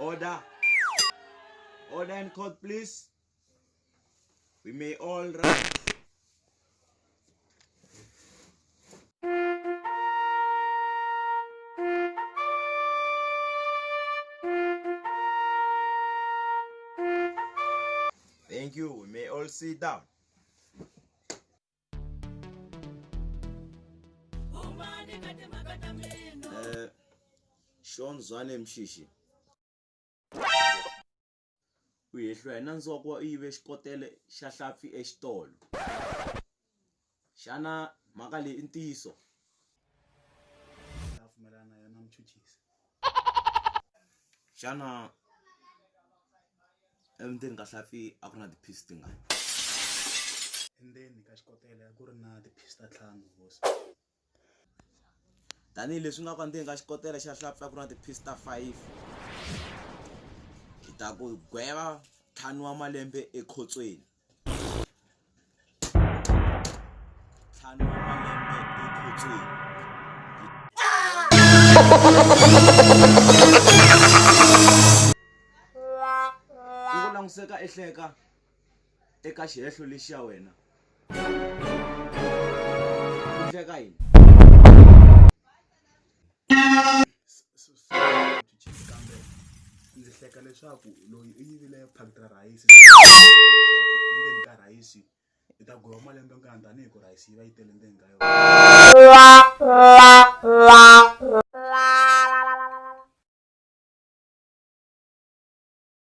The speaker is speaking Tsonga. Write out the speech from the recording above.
Order. Order in court, please. We may all rise. Thank you. We may all sit down. Sean Zwane Mshishi u hehliwa hi nandzu wa ku va u yive xikotele xa hlampfi exitolo xana mhaka leyi i ntiyiso Ta pfumelana na yona muchuchisi. Xana endzeni ka hlampfi a ku na ti-piece tingani? Endzeni ka xikotela a ku ri na ti-piece ta ntlhanu hosi. Tanihi leswi nga ku endzeni ka xikotela xa hlampfi a ku ri na ti-piece ta 5 hi ta ku gweva ntlhanu wa malembe ekhotsweni. Ntlhanu wa malembe ekhotsweni. I ku languseka i hleka eka xihehlo lexi xa wena. U hleka yini? Kambe ndzi hleka leswaku loyi u yivile phakiti ra rhayisi leswaku endzeni ka rhayisi i ta gweva malembe ngani tanihi ku rhayisi yi va yi tele ndzeni ka yona.